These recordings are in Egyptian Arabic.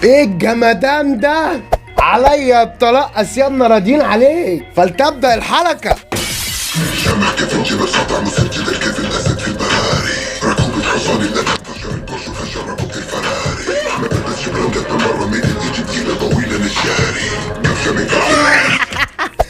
ايه الجمدان ده؟ عليا الطلاق اسيادنا راضيين عليك. فلتبدا الحركة. شمع كيف جبل سطع مسجل الكيف الاسد في البراري ركوبة حصان الأدب فجر البرج فجر ركوبة الفراري ما بلبسش براندات مرة من ايجيبت إلى طويلة للشاري كبشة من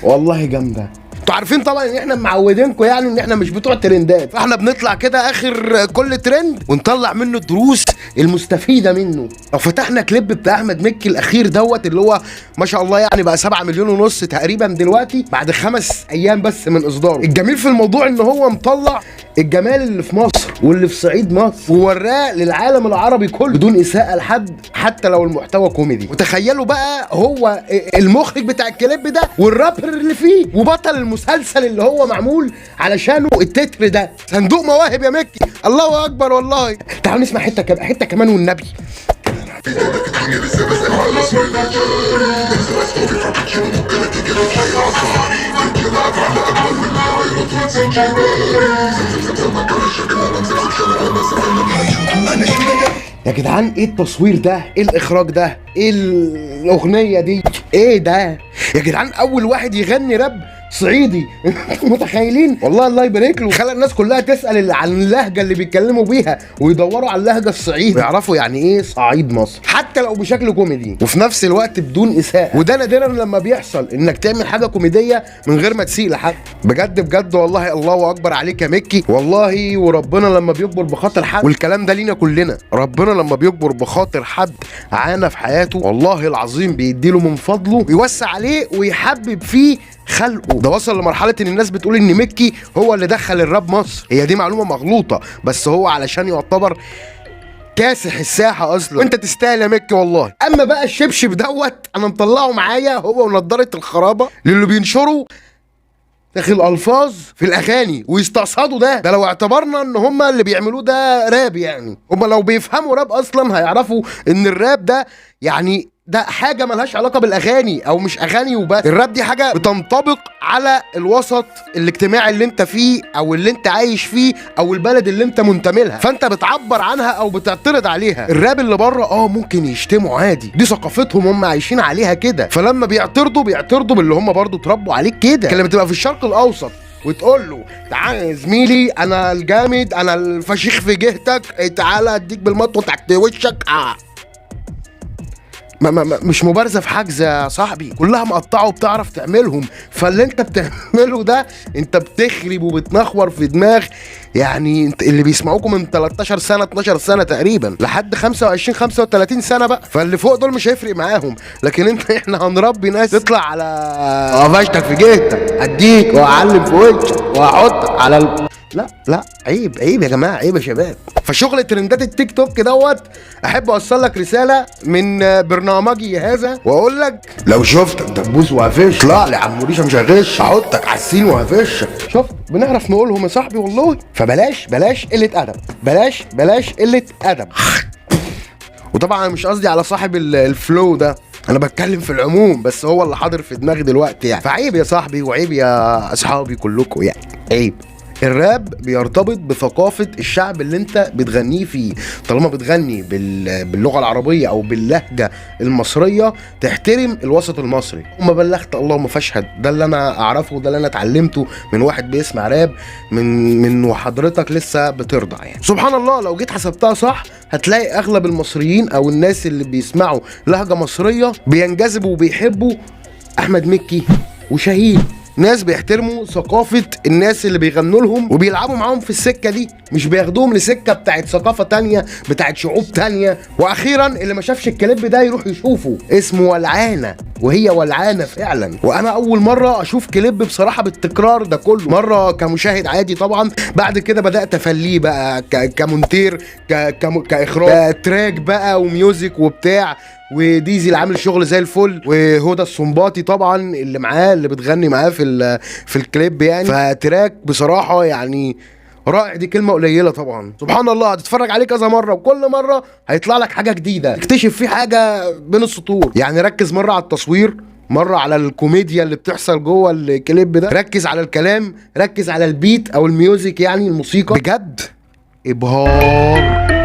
والله جامدة. انتوا عارفين طبعا ان احنا معودينكم يعني ان احنا مش بتوع ترندات، فاحنا بنطلع كده اخر كل ترند ونطلع منه الدروس المستفيده منه. لو فتحنا كليب بتاع احمد مكي الاخير دوت اللي هو ما شاء الله يعني بقى 7 مليون ونص تقريبا دلوقتي بعد 5 ايام بس من اصداره. الجميل في الموضوع ان هو مطلع الجمال اللي في مصر واللي في صعيد مصر ووراه للعالم العربي كله بدون اساءه لحد، حتى لو المحتوى كوميدي. وتخيلوا بقى هو المخرج بتاع الكليب ده والرابر اللي فيه وبطل المسلسل اللي هو معمول علشانه التتر ده. صندوق مواهب يا مكي، الله اكبر والله. تعالوا نسمع حتة كمان والنبي. الدنيا لسه بسأل على اسم الرجال لسه اسمه في فرابتشينو ممكن تيجي في شيء عصاري رجالة أفعال أكبر من عائلة زنجباري زم زم زم يا جدعان ايه التصوير ده؟ ايه الاخراج ده؟ ايه الاغنية دي؟ ايه ده يا جدعان؟ اول واحد يغني راب صعيدي، انتوا متخيلين؟ والله الله يبارك له، خلى الناس كلها تسال اللي عن اللهجة اللي بيتكلموا بيها ويدوروا على اللهجة الصعيدي ويعرفوا يعني ايه صعيد مصر، حتى لو بشكل كوميدي وفي نفس الوقت بدون اساءه. وده نادرا لما بيحصل انك تعمل حاجة كوميدية من غير ما تسيء لحد. بجد بجد والله الله اكبر عليك يا مكي والله. وربنا لما بيجبر بخاطر حد، والكلام ده لينا كلنا، ربنا لما بيجبر بخاطر حد عانى في حياته والله العظيم بيديله من فضله ويوسع عليه ويحبب فيه خلقه. ده وصل لمرحلة ان الناس بتقول ان مكي هو اللي دخل الراب مصر. هي دي معلومة مغلوطه، بس هو علشان يعتبر كاسح الساحة اصلا. وانت تستاهل يا مكي والله. اما بقى الشبشب دوت انا مطلعه معايا هو ونضاره الخرابه للي بينشروا اخي الالفاظ في الاغاني ويستقصدوا ده. ده لو اعتبرنا ان هما اللي بيعملوه ده راب، يعني هما لو بيفهموا راب اصلا هيعرفوا ان الراب ده يعني ده حاجة ملهاش علاقة بالاغاني او مش اغاني وبس. الراب دي حاجة بتنطبق على الوسط الاجتماعي اللي انت فيه او اللي انت عايش فيه او البلد اللي انت منتمي لها، فانت بتعبر عنها او بتعترض عليها. الراب اللي بره ممكن يشتموا عادي، دي ثقافتهم هم عايشين عليها كده، فلما بيعترضوا بيعترضوا باللي هم برضو اتربوا عليه كده. لما تبقى في الشرق الاوسط وتقول له تعالى يا زميلي انا الجامد انا الفشيخ في جهتك، تعالى اديك بالمطوه تحت وشك، ما ما ما مش مبارزه في حجز يا صاحبي، كلها مقطعه وبتعرف تعملهم. فاللي انت بتعمله ده انت بتخرب وبتنخور في دماغ يعني انت اللي بيسمعوكم من 13 سنة 12 سنة تقريبا لحد 25 35 سنة بقى، فاللي فوق دول مش هيفرق معاهم، لكن انت احنا هنربي ناس تطلع على قفشتك في جهتك اديك واعلم في وشك واحط على لا لا عيب عيب يا جماعه، عيب يا شباب. فشغل ترندات التيك توك دوت احب اوصل لك رسالة من برنامجي هذا واقول لك لو شفتك دبوس وهفش اطلع لي عم ريشه مش هغش، احطك على السين وهفشك. شفت بنعرف نقولهم يا صاحبي والله. فبلاش بلاش قلة ادب، بلاش بلاش قلة ادب. وطبعا مش قصدي على صاحب ال flow ده، انا بتكلم في العموم، بس هو اللي حاضر في دماغي دلوقتي يعني. فعيب يا صاحبي وعيب يا اصحابي كلكم يعني، عيب. الراب بيرتبط بثقافة الشعب اللي انت بتغنيه فيه، طالما بتغني باللغة العربية او باللهجة المصرية تحترم الوسط المصري. وما بلغت اللهم فاشهد، ده اللي انا اعرفه وده اللي انا اتعلمته من واحد بيسمع راب من وحضرتك لسه بترضع يعني. سبحان الله لو جيت حسبتها صح هتلاقي اغلب المصريين او الناس اللي بيسمعوا لهجة مصرية بينجذبوا وبيحبوا احمد مكي وشاهين، ناس بيحترموا ثقافة الناس اللي بيغنوا لهم وبيلعبوا معاهم في السكة دي، مش بياخدوهم لسكة بتاعت ثقافة تانية بتاعت شعوب تانية. واخيرا اللي ما شافش الكليب ده يروح يشوفه، اسمه ولعانة، وهي ولعانة فعلا. وانا اول مرة اشوف كليب بصراحة بالتكرار ده كله، مرة كمشاهد عادي طبعا، بعد كده بدأت افليه بقى كمونتير كاخراج track بقى و music وبتاع، وديزي اللي عامل شغل زي الفل، وهدى السنباطي طبعا اللي معاه اللي بتغني معاه في الكليب يعني. ف track بصراحة يعني رائع، دي كلمة قليلة طبعا. سبحان الله هتتفرج عليه كذا مرة وكل مرة هيطلع لك حاجة جديدة، تكتشف فيه حاجة بين السطور يعني. ركز مرة على التصوير، مرة على الكوميديا اللي بتحصل جوه الكليب ده، ركز على الكلام، ركز على ال beat او ال music يعني الموسيقى. بجد ابهار.